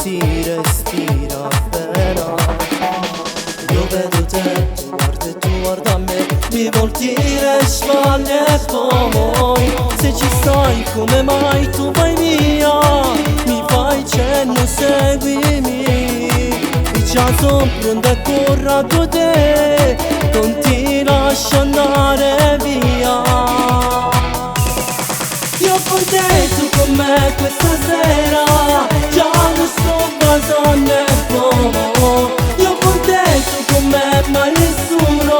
si respira appena. Io vedo te, tu guardi e tu guarda me, mi volti le spalle e poi se ci stai come mai tu vai via, mi fai cenno seguimi. Già son pronta corra con te, non ti lascio andare via. Io con te, tu con me questa sera, già non sto basando e poi. Io con te, tu con me, ma nessuno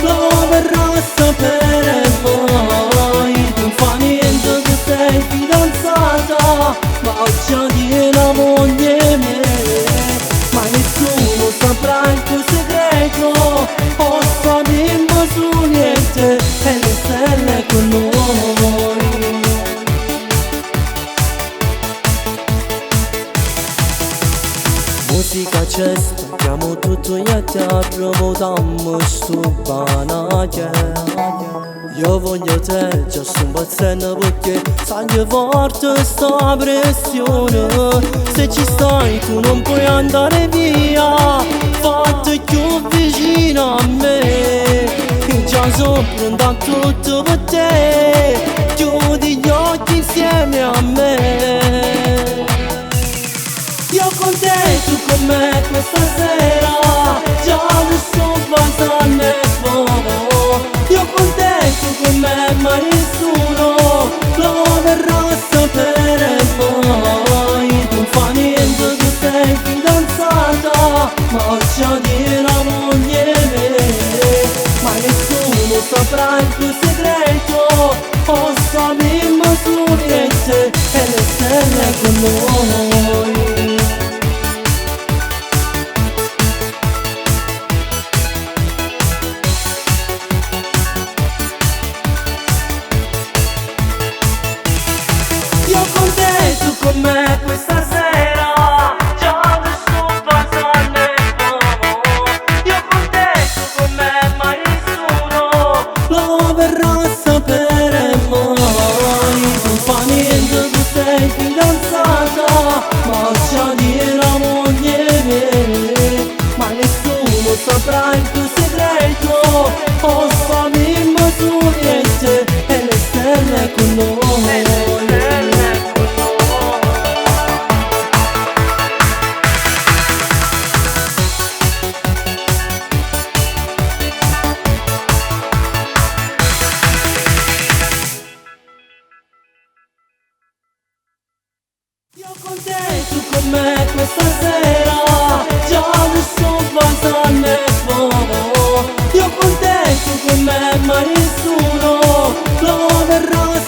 lo verrà a sapere mai. Non fa niente che sei fidanzata, ma già di la moglie mia. Ma nessuno saprà il tuo segreto, o sappiamo su niente, e le stelle con noi. Musica c'è, spacchiamo tutto e teatro, votammo stu banacchia. Io voglio te, già sto impazzendo perché sale forte sta pressione. Se ci stai tu non puoi andare via, fatti più vicino a me. Già sono pronta tutto per te, chiudi gli occhi insieme a me. Io con te, tu con me questa sera, già mi sto basando e poi. Io con te, tu con me, ma nessuno lo verrà a sapere mai. Non fa niente che sei fidanzata, ma già di la moglie me. Ma nessuno saprà il tuo segreto, o sappiamo su niente, e le stelle con noi. Io con te, tu con me questa sera, già mi sto basando e poi. Io con te, tu con me, ma nessuno lo verrà a sapere mai. Non fa niente tu sei fidanzata, ma già di la moglie mia. Ma nessuno saprà il tuo segreto, o sappiamo su niente, e le stelle con noi. Io con te, tu con me questa sera, già mi sto basando e poi. Io con te, tu con me, ma nessuno lo verrà a